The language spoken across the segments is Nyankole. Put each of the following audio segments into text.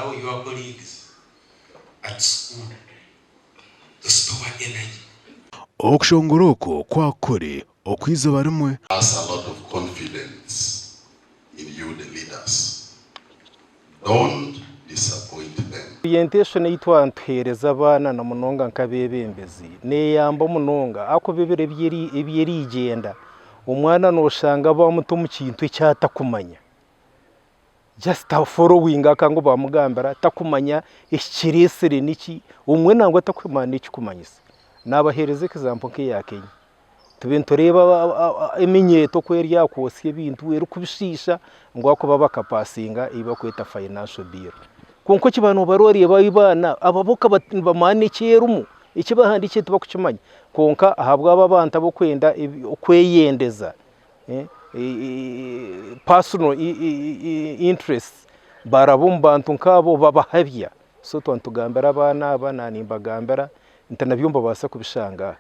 allow your colleagues at school to store energy. Okushongora okwo kwakuri okw'eizooba rimwe. Has a lot of confidence in you the leaders don't disappoint them. Orientation ei twaba nituheereza abaana na munonga nk'abeebembezi neeyamba munonga ahakuba ebiro ebi erigyenda omwana nooshanga baamuta omu kintu eki atakumanya just aforowinga akangu baamugambira atakumanya ekikireetsire niki obumwe nangwa atakumanya n'ekikumanyisa. Naabaheereza example nk'eya Kenya. Tube nitureeba eminyeeto oku eri aha kwotsya ebintu erikubishiisha ngu ahakuba bakapasinga ei barikweta financial bill. Kwonka okiba nooba oreeba abaana aba bo nibamanya n'eki erimu, eki bahandiikire tibakukimanya kwonka ahabw'abo abantu abarikwenda okweyendeza personal interest baraba omu bantu nk'abo babahabya. So twaba nitugambira abaana aba naaba nimbagambira nti nabyo nibabaasa kubishanga aha.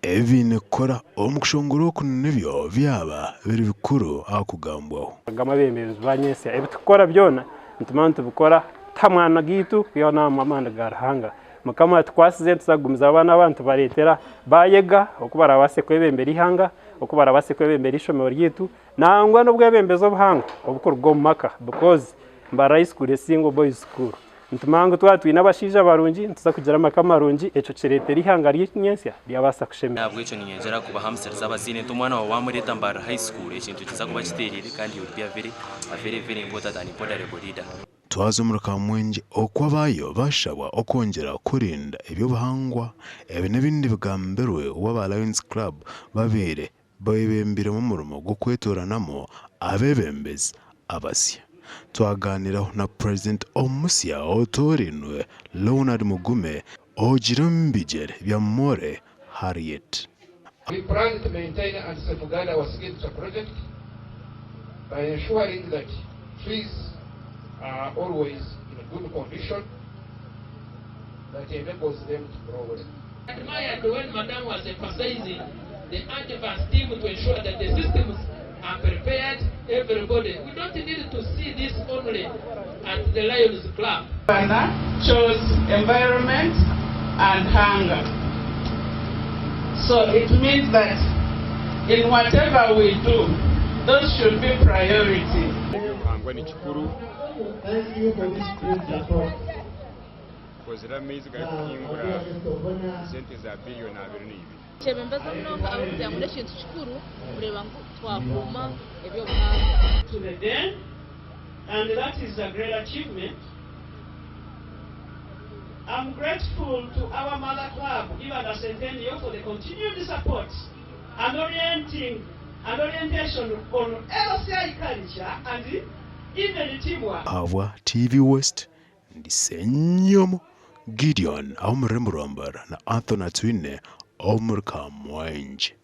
Ebi baine kukora omu kushongora oku nibyo byaba biri bikuru aha kugambwaho. Gamba abeebembezi ba nyentsya, ebi turikukora byona nitumanya nitubikora ti ha maani gaitu kwihaho n'aha maani ga Ruhanga. Mukama atukwasize nituza kugumizamu abaana aba nitubareetera baayega oku barabaase kwebembera eihanga, oku barabaase kwebembera eishomero ryaitu nangwa n'obwebembezi obuhango oburikuruga omu maka because Mbarara High School a single boys school. Nitumanya ngu twaba twine abashaija barungi, nituza kugira amaka marungi, ekyo kireetere eihanga ryaitu nyentsya ryabaasa kushemera. N'ahabw'ekyo niinyongyera kubahamisiriza abazaire nti omwana waawe waamureeta Mbarara High School ekintu nikiza kuba kitereire kandi he will be a very a very very important and empoderable leader. Twaza omuri Kamwengye oku abaayo bashabwa okwongyera kurinda eby'obuhangwa. Ebi n'ebindi bigambirwe obu aba Lions Club babaire Beebembiremu omurimo gw'okwetooranamu abeebembezi abasya. Twagaaniiraho na Purezidenti omusya otoorainwe Leonard Mugume ogiire omu bigyere bya More Harriet. We plan to maintain and safeguard our signature project by ensuring that trees are always in good condition that enables them to grow well. Admired when Madam was emphasizing the advance team to ensure that the systems are prepared, everybody. We don't need to see this only at the Lions Club. Chose environment and hunger. So it means that in whatever we do, those should be priority. Eby'obuhangwa ni kikuru kandi kirungi. Tukozire amaizi garikuhingura sente za biriyoni 22. Kyebembeza munonga ahabw'okugira ngu n'ekintu kikuru kureeba ngu twakuuma eby'obuhangwa. To the den and that is a great achievement. Am grateful to our mother club Ibanda Centennial for the continued support and orienting and orientation on LCI culture and even teamwork. Ahabwa TV West, Ndi Ssenyomo Gideon ab'omu rurembo rwa Mbarara na Anthony Atwine ow'omuri Kamwengye.